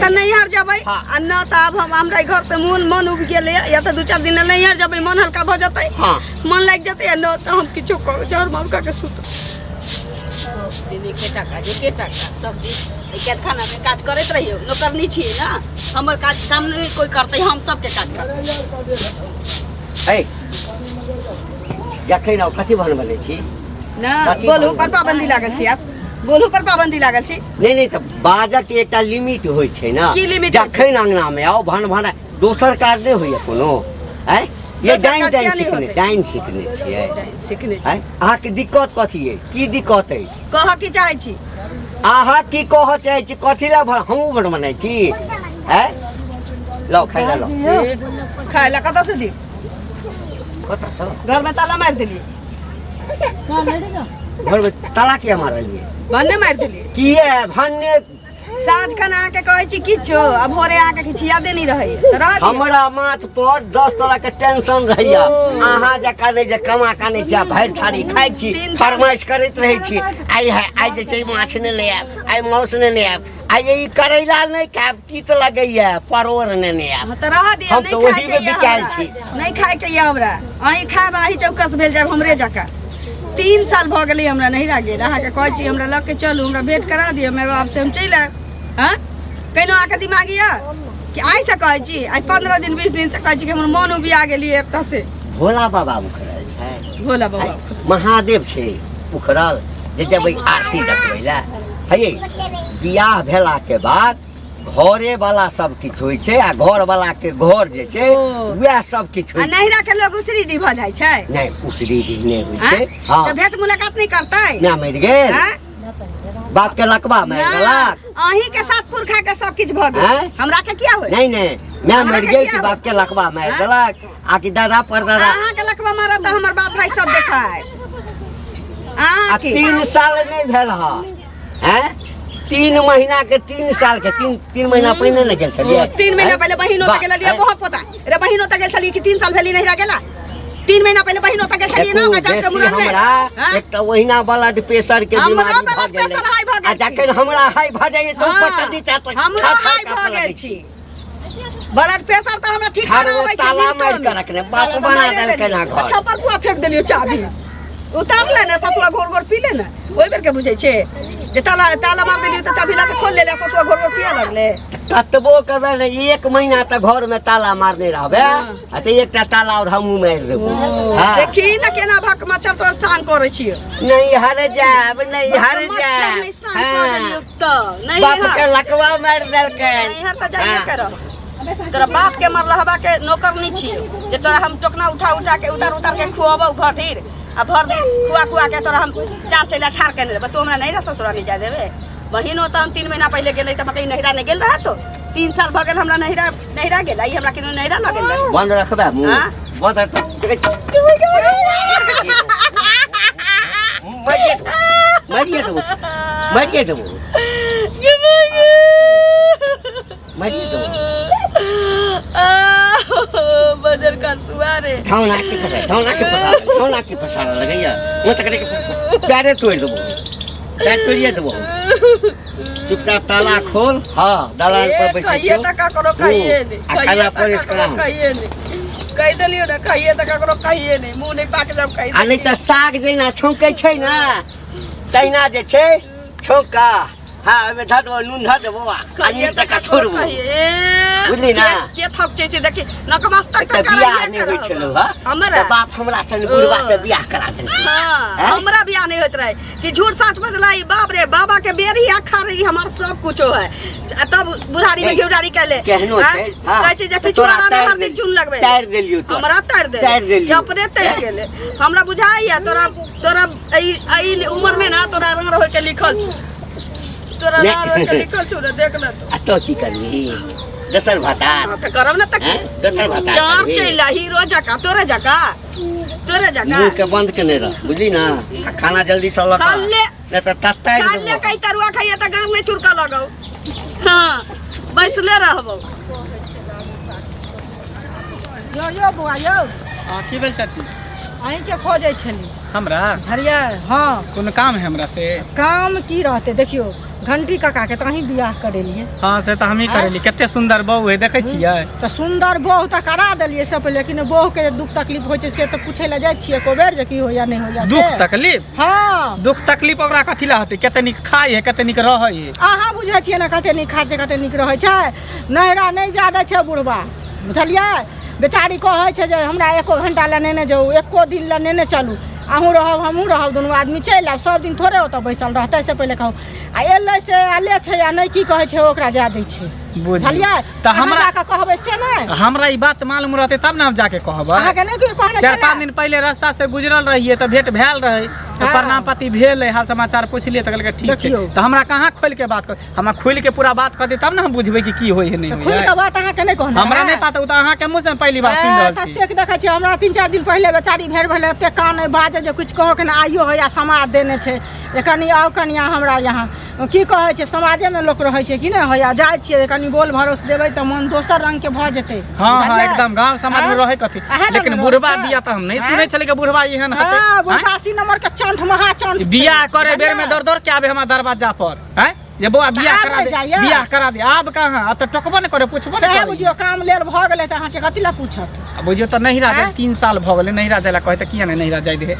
तऽ नैहर जेबै। हाँ। आ न तऽ आब हम हमरा घर तऽ मन मन उबि गेलै, या तऽ 2-4 दिन नैहर जेबै, मन हल्का भऽ जेतै। हाँ। मन लागि जेतै, आ न तऽ हम किछो कहब जहर मार कऽ के सुत दिन एके टाका एके टाका सब दिन एहि कारखानामे काज करैत रहियौ, नौकरनी छियै ने, हमर काज काम नहि कोइ करतै, हम सबके काज करबै। है जखन आउ कथी भन बनै छी ना कथी बोलू भन पर पाबंदी लागल छी, आब बोलू पर पाबंदी लागल छी। नहि नहि, तऽ बाजक एकटा लिमिट होइ छै ने। की limit होइ छै? जखन अंगना मे आउ भन भन, दोसर काज नहि होइया कोनो? आँय ये दोसर डाइन काज डाइन किया नहि सिखने होतै? डाइन सिखने छियै? सिखने। आँय, अहाँके दिक्कत कथी अइ? की दिक्कत अछि? कहऽ की चाहै छी अहाँ? की कहऽ चाहै छी? कथी लए भन हमहूँ भन बनै छी? आँय, लौ खाइ लए लौ। खाय लए कतऽ से दी? कतऽसँ? घरमे ताला मारि देलियै। घरमे ताला किया मारलियै? भन्ने मारि देलियै। किया भन्ने? साँझ खन अहाँके कहै छी किछो आ भोरे अहाँके किछु यादे नहि रहैया तऽ रहऽ दियौ। हमरा माथ पर 10 तरह के टेंशन रहैया। ओ। अहाँ जकाँ नहि जे कमा का नहि छी आ भरि थारी खाइ छी। तीन साल- फरमाइश करैत रहै छी, आइ है आइ जे छै माछ नहि ले आयब, आइ मांस नहि ले आयब, आइ ई करैला नहि खायब, तीत लगैया, परोड़ नहि ले आयब। हाँ, तऽ रहऽ दियौ। हम नहि तऽ खायके ओहीमे यऽ बिकायल हमरा। छी। नहि खायके यऽ हमरा, अहीं खायब, अहीं चौकस भेल जायब हमरे जकाँ। 3 साल भऽ गेलै हमरा नहिरा गेल। अहाँके कहै छी हमरा लऽ के चलू, हमरा भेंट करा दिअ माय बापसँ, हम चलि आयब। हँ, केहनो अहाँके दिमाग यऽ कि आइसँ कहै छी, आइ 15 दिन 20 दिनसँ कहै छी कि हमर मन उबिया गेलियै एतऽ से। भोला बाबा उखड़ल छै? भोला बाबा महादेव छै उखड़ल जे जेबै आरती देखबै लए? हे, बियाह भेलाके बाद घरे वाला सब किछु होइ छै आ घर वाला के घर जे छै ओ। वएह सब किछु आ होइ छै। नहिरा के लोग उसरी भऽ जाइ छै? नहि, उसरी नहि होइ छै। आँय? हँ। तऽ भेंट मुलाकात नहि करतै? माय मरि गेल? आँय? बाप के लकवा मारि देलक? अहीं के साथ पुरखा के सब किछु भऽ गेल। आँय? हमरा के किया होय? नहि नहि, माय हमरा मरि के गेल किया कि होय? बाप के लकवा मारि आँय? देलक आ कि दादा परदादा? अहाँ के लकवा मारत तऽ हमर बाप भाई सब देखाय आ अहाँ के। 3 साल नहि भेल हँ? हैं, 3 महीना के 3 साल के 3 महीना पहिने ने गेल छलियै? 3 महीना हैं? पहिले बहिन ओतऽ वाह, गेल हैं? बहुत पता रे, बहिन ओतऽ गेल छलियै कि 3 साल भेली नहिरा गेला? 3 महीना पहिले बहिन ओतऽ गेल छलियै ना देखू, ओकरा जाके बेसी मुड़न में हमरा हाँ? एकटा ओहिना ब्लड प्रेशर के हमरो बीमारी भऽ ब्लड गेलै। प्रेशर हाई भऽ गेल आ जखन हमरा हाई भऽ जाइए तऽ ऊपर से हाँ, नीचा तक हमरो छत हाई पर भऽ काँपऽ गेल लगै छी। ब्लड प्रेशर तऽ हमरा ठीक घर कराबै में छै ताला मिनटो मारि में। कऽ रखने बाप ताला बना मारि देलकै देलियै। ना घर। छप्पर पुआ फेंक देलियो, चाबी उतार ले ने, सतुआ घोर घोर पी ले ने। ओहि बेर के बुझै छै जे ताला ताला मार देलियो तऽ चाबी लऽ के खोल लेले, सतुआ घोर घोर पिए लगले। कतबो करबै ने, 1 महीना तक घर में ताला मारने रहबै आ तऽ एकटा ताला और हमहूँ मारि देबो। हाँ। देखी ने केना भक मच्छर तोर सांग करै छियो। नहीं हर जायब, नहीं हर मच्छर जायब। नहि सांग कऽ हाँ। देलियो तऽ नहीं बाप हर। के लकवा मारि देलकै। नैहर तऽ जाइए हाँ। के रह। तोरा बाप के मरल हवा के नौकर नहीं छियो जे तोरा हम टोकना उठा उठा के उतार उतार के खुआबौ भर आ भर दिन खुआ खुआ के तोरा हम 4 चैला ठाड़ केने देबै। तू हमरा नैहरा ससुरा नहीं जाय देबे। बहिन ओतऽ हम 3 महीना पहिले गेलै तऽ मकई नैहरा नहीं गेल रहा तो 3 साल भऽ गेल हमरा नैहरा नैहरा गेल। ई हमरा केनो नैहरा लऽ गेल रहे। बंद रखबे मुँह? हाँ? बंद रख। मरिए मरिए देबो, मरिए देबो, मरिए देबो। बजर का सुआरे ठौना के फसा, ठौना के फसा, ठौना के फसा लगैया। वो तकरे के पैरे तोड़ि देबो, पैर तोड़िए देबो। चुपचाप ताला खोल। हाँ, दलान पर बैसै कहिए छियौ तऽ ककरो कहिए नहि। आ खाना परसि कऽ आउ। कहिए नहि, कहि देलियौ ने, कहिए तऽ ककरो कहिए नहि, मुँह नहि पाक जाब कहि। आ नहि तऽ साग जेना छौंकै छै ने तहिना जे छै छौंका। हाँ, ओहिमे धऽ देबो, नून धऽ देबो आ कहिए नीक तऽ जकाँ ककरो छोड़बो। कहिए। बुझली ना? के थकचै छै देखी नकमस्तक तऽ तऽ बियाह कराइए नहि के होइ रहब। छलौ हँ हमरा तऽ बाप हमरा संग बुढ़वा से बियाह करा देलकै। हाँ, हैं? हमरा बियाह नहीं होइत रहे कि झूठ सच बजलाई। बाप रे बाबा के बेरी अखा रही हमार सब कुछो है आ तब बुढ़ारी में ए, घिउरारी कैले केहनो हाँ? छै, हाँ। कहै छै जे तऽ पिछुआरा तोरा में तारि हरदी चून लगबे। तारि देलियौ तोरा। हमरा तारि देले। तारि देलियौ। कि अपने तैर गेले। हमरा बुझाइया तोरा तोरा एहि एहि उम्र में ना तोरा रंग होय के लिखल छौ, तोरा नहि। रंग होय के लिखल छौ ने, देख ले तू। आ तो की करबही? दोसर भातार? हाँ, तऽ करब ने तऽ हैं? दोसर भातार चार करबही? चैला हीरो जका तोरे जका तोरे जका। मुँह के बंद केने रह, बुझली ना? आ खाना जल्दी से लऽ कऽ आ। खाले। नहि तऽ तत्तारि खाले देबो। कई तरुआ खाइए तऽ गाँव में चुरका लगौ। हाँ, बैसले रहबौ। यो यो बौआ यौ। हाँ, की भेल चाची? अहीँके खोजै छली। हमरा? बुझलियै? हाँ। कोनो काम है हमरा से? काम की रहतै, देखियौ घंटी काका के तऽ अहीं बियाह करेलियै। हाँ से तऽ हमही करेली। कते सुंदर बहू है, देखै छियै? तऽ सुंदर बहू तऽ करा देलियै सब, लेकिन बहू के जे दुख तकलीफ होइ छै से तऽ पूछै लए जाइ छियै एको बेर जे की होइया नहि होइया से। दुख तकलीफ? हाँ। दुख तकलीफ ओकरा कथी लए होतै? कते नीक खाइ है, कते नीक रहै है। अहाँ बुझै छियै ने कते नीक खाइ छै, कते नीक रहै छै। नैहरा नहि जा दै छै बुढ़बा, बुझलियै? बेचारी कहै छै जे हमरा एको घंटा लए नेने जाउ, एको दिन लए नेने चलू, अहूँ रहब हमहूँ रहब, दुनू आदमी चलि आयब, सब दिन थोड़े ओतऽ बैसल रहतै। से पहिले कहू, आ एलै से आले छै आ नहि की कहै छै ओकरा जाय दै छै, बुझलियै? तऽ हमरा जाकऽ कहबै से नहि, हमरा ई बात मालूम रहतै तब ने हम जाके कहबै। अहाँके नहि केओ कहने 4-5 दिन पहिले रास्ता से गुजरल रहियै तऽ भेंट भेल रहै, तऽ प्रणाम पाती भेल, हाल समाचार पुछलियै तऽ कहलकै ठीक छै। तऽ हमरा कहाँ खोलि के बात कर, हमरा खोलि के पूरा बात कहतै तब ने हम बुझबै कि की होइ है नहि होइ खोलि के बात अहाँके नहि कहने, हमरा नहि पता, ओ तऽ अहाँके मुँह से पहली बार सुनि रहल छी। ततेक देखै छियै, हमरा 3-4 दिन पहिले बेचारी भेट भेलै, एतेक कानै बाजै जे किछु कहऽ के नहि। आइयो होइया समाज देने छै जे कनि आउ कनिया हमरा यहाँ, की कहै छै समाजेमे लोक रहै छै कि नहि होइया, जाइ छियै कनि बोल भरोस देबै तऽ मन दोसर रंग के भऽ जेतै। हाँ हाँ एकदम गांव समाज में रहै कथी, लेकिन बुढ़बा बिया तऽ हम नहि सुनै छलै कि बुढ़बा एहन हेतै। बुढ़बा 80 नंबर के चंठ महाचंठ बियाह करे बेर में दौड़ दौड़ के आबे हमरा दरवाजा पर, हैं जे बौआ बियाह करा दे, बियाह करा दे। आब कहाँ, आब तऽ टोकबो नहि करे, पुछबो नहि करे। बुझियौ काम लेल भऽ गेलै तऽ अहाँके कथी लए पूछत? आ बुझियौ तऽ नहिरा जाय 3 साल भऽ गेलै, नहिरा जाय लए कहै तऽ किया नहि नहिरा जाय दे?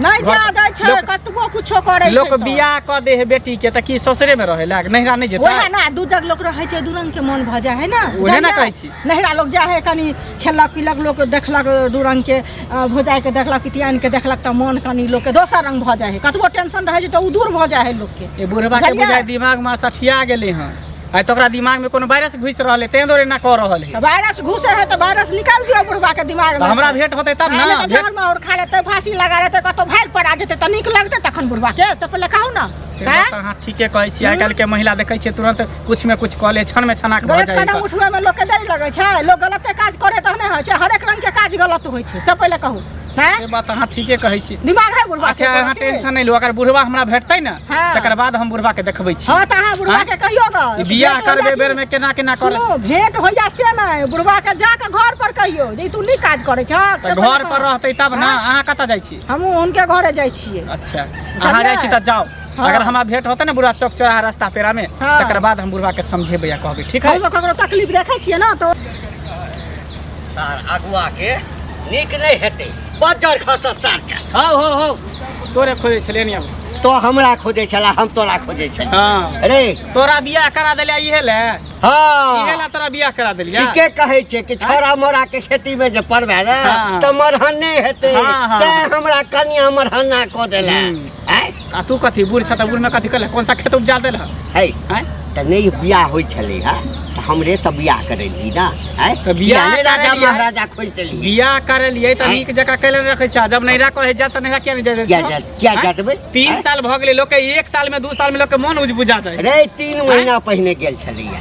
नहि जा दै छै, कतबो कुछो करै छै। लोक बियाह कऽ दे है बेटी के तऽ की ससुरे में रहै लाग, नहिरा नहि जेतै? ओएह ना, दू जग लोक रहै छै, दू रंग के मन भऽ जाइ है ना। ओहे ना कहै छी। नहिरा लोक जाइ है कनि खेलक पीलक, लोक देखलक दू रंग के, भौजाइ के देखलक, पितियान के देखलक, तऽ मन कनि लोक के दोसर रंग भऽ जाइ है। कतबो टेंशन रहै छै तऽ ओ दूर भऽ जाइ है लोक के। ए बुढ़बा के बुझाइ दिमाग में सठिया गेलै हँ, आइ तऽ ओकरा दिमाग में कोनो वायरस घुसि रहल है, तें दुआरे एना कऽ रहल है। वायरस घुसे है तऽ वायरस निकाल दियौ बुढ़बा के दिमाग में। हमरा भेंट होतै तब ना, तऽ जहर माहौर खा लेतै, फांसी लगा लेतै, कतौ भागि पड़ा जेतै तऽ नीक लगतै तखन बुढ़बा के? से पहिले कहू ना। से बात अहाँ ठीके कहै छी। आइ काल्हि के महिला देखै छियै तुरंत कुछ में कुछ कऽ ले, क्षण में छनाक भऽ जाइ। कदम उठबै में लोक के देरी लगै छै, लोक गलते काज करे तहने होइ छै, हरेक रंग के काज गलत होइ छै, से पहिले कहू। से बात अहाँ ठीके कहै छी। दिमाग है बुढ़बा। अच्छा अहाँ टेंशन नहि लू, अगर बुढ़बा हमरा भेटतै ने तकर बाद हम बुढ़बा के देखबै छी। हाँ तऽ अहाँ बुढ़बा के कहियौ ग, बियाह करबे बेर में केना केना करे। सुनू, भेंट होइया से नहि, बुढ़बा के जाके घर पर कहियौ जे तू नीक काज करै छह। तऽ घर पर रहतै तब ना। अहाँ कतऽ जाइ छी? हमहूँ हुनके घरे जाइ छियै। अच्छा अहाँ जाइ छी तऽ जाउ, अगर हमरा भेंट होतै ने बुढ़ा चौक चौराहा रास्ता पेरा में, तकर बाद हम बुढ़बा के समझेबै आ कहबै, ठीक है? हमसब ककरो तकलीफ देखै छियै ना तऽ सार अगुआ के नीक नहि हेतै, बज्जर खसत सार के। हौ हौ हौ, तोरे खोजै छलियै नि अब। तो हमरा खोजै छला, हम तोरा खोजै छलियै। हाँ। अरे तोरा बियाह करा देलियै इहे ले। हाँ। इहे ला तोरा बियाह करा देलियै। ठीके कहै छै कि छौड़ा मोरा के खेती में जे पड़बै ने तऽ मरहने हेतै, तें हमरा कनिया मरहना कऽ देला। आ तू कथी बूढ़ छ तऽ बूढ़ में कथी कहले, कौन सा खेत उपजा देलह? है तऽ नहि बियाह होइ छलै हा तऽ हमरे सब बियाह करेली ना। तऽ बियाह नहि राजा महाराजा खोजि देली। बियाह करेलियै तऽ नीक जकाँ कैले रखै छै, जब नैहरा कहै जा तऽ नैहरा किया नहि जाइ? किया जातबै? 3 साल भऽ गेलै लोक के, 1 साल में 2 साल में लोक के मन उजबुजा जाइ। रे 3 महीना पहिने गेल छलैया,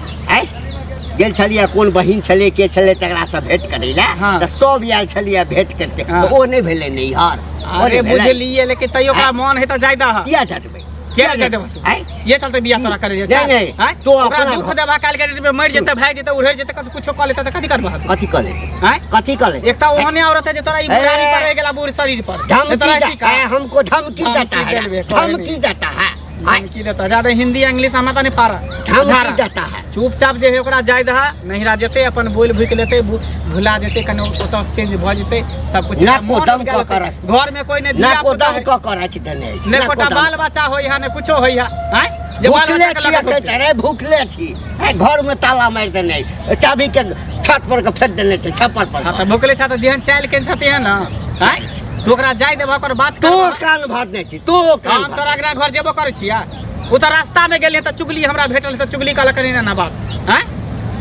गेल छलियै, कोन बहिन छलै के छलै तकरासँ भेंट करै लए, तऽ सब आयल छलियै भेंट करते, ओ नहि भेलै नैहर। अरे बुझलियै, लेकिन तैयो ओकरा मन है तऽ जाय दह। किया जटबै? किया जाय देबह? ये चलते बियाह तोरा करे नहीं नहीं, तो अपना दुख देबा काल के डेट में मर जेते, भाग जेते, उड़े जेते, कत कुछो क लेते त कथि करबह? कथि क लेते? कथि क लेते? एकटा ओहने औरत है जे तोरा ई बुढ़ारी पर रह गेला, बूढ़ शरीर पर। धमकी है, हमको धमकी देता है, धमकी देता है, धमकी देता है। ज्यादा हिंदी इंग्लिश हमरा त नहीं पारा, धमकी देता है। चुपचाप जे है ओकरा जाय दहा, नहिरा जेते, अपन बोल भुक लेते, भुला जेते, कने ओतऽ चेंज भऽ जेतै सब कुछ। नाको दम क कर, घर में कोई नहीं, नाको दम क कर राखि देने, ने कोटा बाल बच्चा होय है, ने कुछो होय है। हैं जे बाल बच्चा छी अरे भूखले छी, घर में ताला मारि देने, चाबी के छत पर के फेंक देने छै, छप्पर पर। हां त भूखले छ त जेहन चाइल केन छथि है ना। हैं तू ओकरा जाय देबह, ओकर बात तू कान भरने छी, तू कान। हम तोरा अगना घर जेबो करै छिया, ओ तऽ रास्ता में गेलियै तऽ चुगली हमरा भेटल, तऽ चुगली कहलक एना एना बात। हैं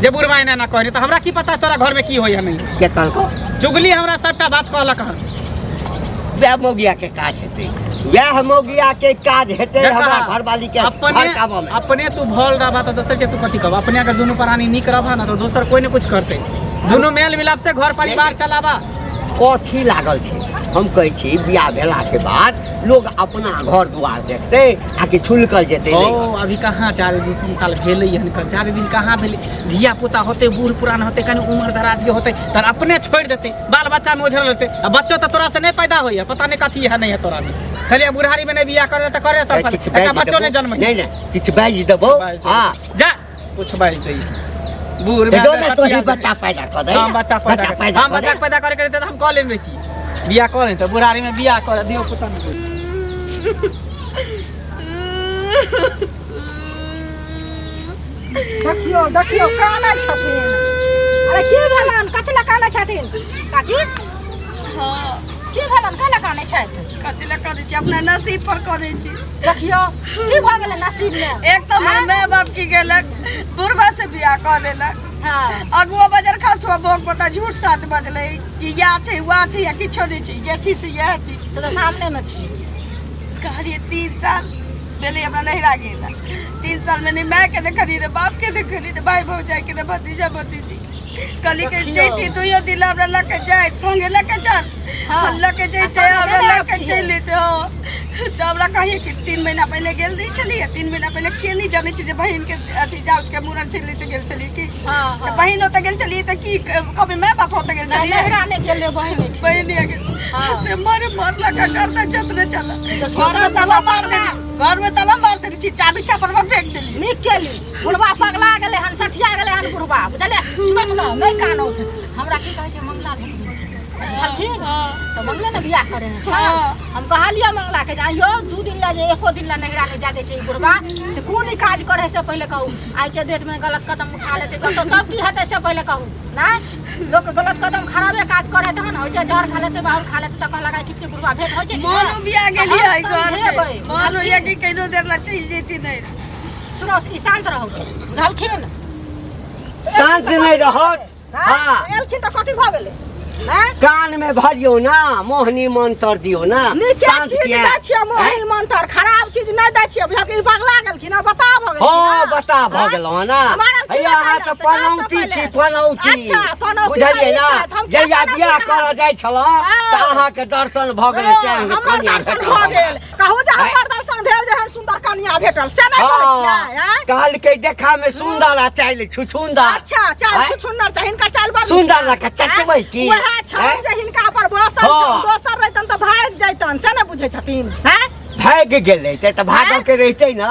जे बुढ़बा एना एना कहने, तऽ हमरा की पता तोरा घर में की होइया नहीं। के कहलको? चुगली हमरा सबटा बात कहलक हन। वएह मौगिया के काज हेतै, वएह मौगिया के काज हेतै हमरा घरवाली के। अपने अपने तू भल रहबा तऽ दोसर के तू कथी कहबा? अपने अगर दुनू प्राणी नीक रहबा ना तऽ दोसर कोई नहीं कुछ करतै। दुनू मेल मिलाप से घर परिवार चलाबा। कथी लागल छै? हम कहै छी बियाह भेलाके बाद लोग अपना घर दुआर देखतै आ कि छुलकल जेतै ओ नहि। अभी कहाँ 4 दिन 3 साल भेलै हन, 4 दिन कहाँ भेलै? धिया पुता होतै, बूढ़ पुरान होतै, कनि उम्र दराज के होतै तऽ अपने छोड़ि देतै, बाल बच्चामे ओझरल रहतै। आ बच्चो तऽ तोरा से नहि पैदा होइए, पता नहि कथी है नहि है तोरा में। कहलियै बुढ़ारी में नहि बियाह करे तऽ करे तऽ किछु एकटा बाजि बच्चो देबो नहि जन्मै। नहि नहि, किछु बाजि देबो। हँ। जा, कुछ बाजि दै बूढ़ दो भए ने गेलै, तोही सठिया। बच्चा पैदा कऽ दे। हम बच्चा पैदा बच्चा पैदा हम कऽ बच्चा दे। पैदा करे के रहितै तऽ हम कऽ लेने रहिती बियाह, कऽ लेने। बुढ़ारी में बियाह कर दियो पुता नहि। देखियौ देखियौ, कानै छथिन। अरे, की भेलन? कथी लए कानै छथिन काकी? हँ। की भेलन? कैला कानै छथि? कथी लए करै छी? अपना नसीब पर करै छी। देखियौ, की भऽ गेलै नसीब मे? एक तऽ हमर माय बाप की गेलक, बुढ़बा से बियाह कऽ लेलक। अगुआ बजर खसुआ भोग पता झूठ सच बजलै कि या छै वा छै या किछो नहि छै, जे छी से इएह छी। से तऽ सामने मे छी। कहलियै 3 साल भेलै हमरा नैहरा गेला, 3 सालमे नहि मायके देखलियै, ने बापके देखलियै, ने भाय भौजाइके, ने भतीजा भतीजी। कहली कि देखियौ। जैती दुइयो दिन हमरा लऽ के जाय, संगे लऽ के चल। लऽ के आ जैते संगे हमरा नहि लऽ के अबितियै। चलि एतै। हँ, तऽ हमरा कहियै कि 3 महीना पहिले गेल नहि छलियै? 3 महीना पहिले के नहि जानै छै जे बहिनके अथी जाउतके मूड़न छलै तऽ गेल छलियै की? हँ। तऽ बहिन ओतऽ गेल छलियै तऽ की कहबै? माय बाप ओतऽ गेल नहि, छलियै? नैहरा नहि गेल रहे बहिन एहिठाम। बहिन गेल। से मरे मरला का करता चतरे चला। देखियौ, घर में ताला मार देली, घर में ताला मार देली छी, चाबी चापर में फेंक देली। नीक केली। बुढ़बा पगला गेलै हन, सठिया गेलै हन बुढ़बा, बुझलियै? सुनत ने, नहि कानौत। हमरा की कहै छै, मंगला भेट गेल छै, बुझलखिन? तऽ मंगले ने बियाह करे छै। हम कहलियै मंगला के जे आइयो 2 दिन ला जे एको दिन ला नैहरा नहि जा दै छै ई बुढ़बा, से कोन ई काज करे से पहिले कहू। आइ के डेट में गलत कदम उठा लेतै कतौ तब की हेतै से पहिले कहू। नहि, लोक गलत कदम खराबे काज करे तहन होइ छै। जहर खा लेतै, बाहुर खा लेतै तऽ कहलक ठीक छै बुढ़बा भेट होइ छै कि मन नहि? उबिया गेली हम है घर समझेबै, पे मन होइया कि कहिनो देर ला चलि जेती नहीं। सुनो, ई शांत रहू, बुझलखिन? शांत नहि रहत। हँ। एलखिन तऽ कथी भऽ गेलै? आँय? कान में भरियौ ना मोहनी मंत्र दियौ ना। नीके शांत चीज किया? दै छियै मोहनी मंत्र, खराब चीज नहि दै छियै। बुझलखिन? ई पगला गेलखिन हँ, बता भऽ गेलखिन। हँ, बता भऽ आँय? गेलहुँ ना। मारलखिन हैया हँ अहाँ तऽ पहिले से, पनौती पहिले। छी, पनौती। अच्छा, पनौती बुझलियै तऽ ना? ई छथि, हम जहिया किया बियाह पनौती? करऽ जाइ छलहुँ तऽ अहाँके दर्शन भऽ गेलै तें अहाँके हमर कनिया दर्शन भेटल भऽ हमरा। गेल? कहू जे आँय? हमर दर्शन भेल जे हम सुन्दर कनिया भेटल, से नहि कहै छियै? आँय? कहलकै देखा में सुन्दर आ चालि छुछुन्दर। अच्छा, चाल आँय? छुछुन्नर छै हिनकर, चाल बड़ नीक सुन्दर छै। रखा चटबै की? वएह छनि आँय? जे हिनका पर बसल छनि। दोसर रहितन तऽ भागि जैतन, से नहि बुझै छथिन? आँय? भागि गेलै तऽ भागऽ के रहितै ने।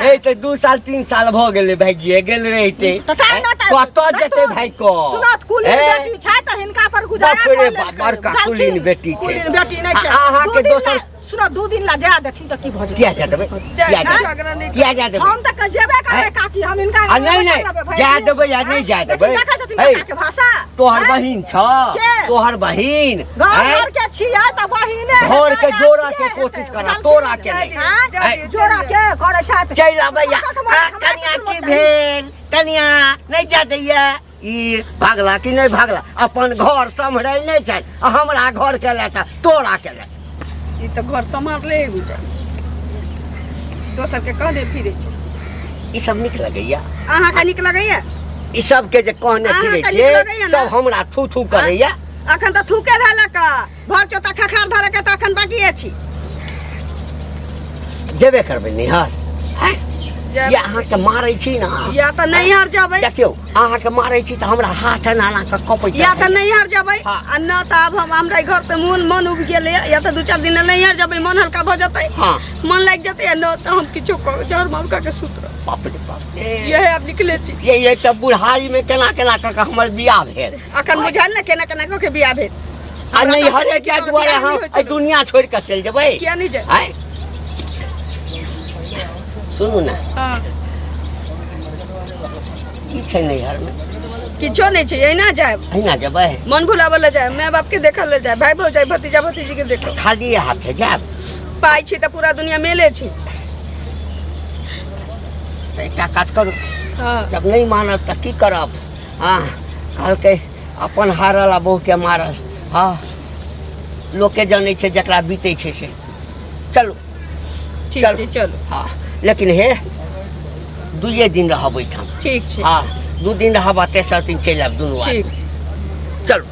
ए तऽ 2 साल 3 साल भऽ गेलै, भागिए गेल रहितै। तऽ तैं ने तऽ कतऽ जेतै भागि कऽ? सुनत, कुलीन ए? बेटी छै तऽ हिनका पर गुजारा बाप रे कऽ बाप, लेलकै, बड़का बुझलखिन? कुलीन बेटी छै। कुलीन बेटी नहि छै। आ अहाँके 2 दिन दोसर- सुनो, 2 दिन ला जा देथिन तऽ की भऽ जेतै? किया जा देबै? किया जा झगड़ा देबै? किया जा देबै? हम तऽ जेबे करबै काकी, हम हिनका आ नहि, नहि, जा देबै या नहि जा देबै? लेकिन देखै छथिन हे, काका के भाषा। तोहर आँय? बहिन छ। के? तोहर बहिन। घर आँय? घर के छियै तऽ बहिने घर के हेतै, जोड़ा के अथिये कोशिश हेतै, करा, बुझलखिन? तोड़ा के नहि। आँय? आँय? जोड़ा के करै छथि। चलि आबैया। कतऽ हमरा कनिया से की भेल? कनिया नहि जा दैया। ई भागला कि नहि भागला? अपन घर सम्हरै नहि छै आ हमरा घर के लए तऽ तोरा के लए। ई तऽ घर सम्हारले है बुझा, दोसर के कहने फिरे छै। ई सब नीक लगैया? अहाँके नीक लगैया? ई सबके जे कहने अहाँके फिरै नीक छियै लगैया ने? सब हमरा थू थू करैया। अखन तऽ थूके धलक, भर चोता खखार धलक, तऽ अखन बाकी अछि। जेबे करबै नैहर हैं? जायब। या अहाँके मारै छी ने। या तऽ नैहर जेबै। देखियौ, अहाँके मारै छी तऽ हमरा हाथ एना एना कऽ कँपैत या तऽ रहैया। नैहर जेबै। आ न तऽ आब हम हमरा घर तऽ मन मन उबि गेलै। या तऽ 2-4 दिन नैहर जेबै, मन हल्का भऽ जेतै, मन लागि जेतै। आ न तऽ हम किछो कहब, जहर मार कऽ के सुत रहब। बाप रे बाप रे। इएह आब निकले छी। ये तऽ बुढ़ारी में केना केना कऽ के हमर बियाह भेल। अखन बुझल ने केना केना कऽ के बियाह भेल। आ हमरा तऽ नैहरे जाय बियाह दुआरे नहि अहाँ होइ एहि छलै। दुनिया छोड़ि कऽ चलि जेबै? किया नहि जाय? आँय, सुनू ने। हँ। की छै नैहरमे? किछो नहि छै, एहिना जायब। एहिना जेबै? मन भुलाबऽ लए जायब, माय बाप के देखऽ लए जायब, भाय भौजाइ भतीजा भतीजी के देखब। खाली हाथे जायब? पाइ छै तऽ पूरा दुनिया मेले छै। तऽ एकटा काज करू। जब नहि मानब तऽ की करब? हँ, कहलकै अपन हारल आ बहुके मारल। हँ, लोके जनै छै जकरा बीतै छै से। चलू। ठीक। चल। छै, चलू। हँ, लेकिन हे, 2 दिन रहब ओहिठाम। ठीक छै। हँ, 2 दिन रहब आ तेसर दिन चलि आयब दुनू ठीक। आदमी। चलू।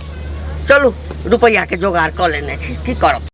चलू रुपैआके जोगाड़ कऽ लेने छी, की करब।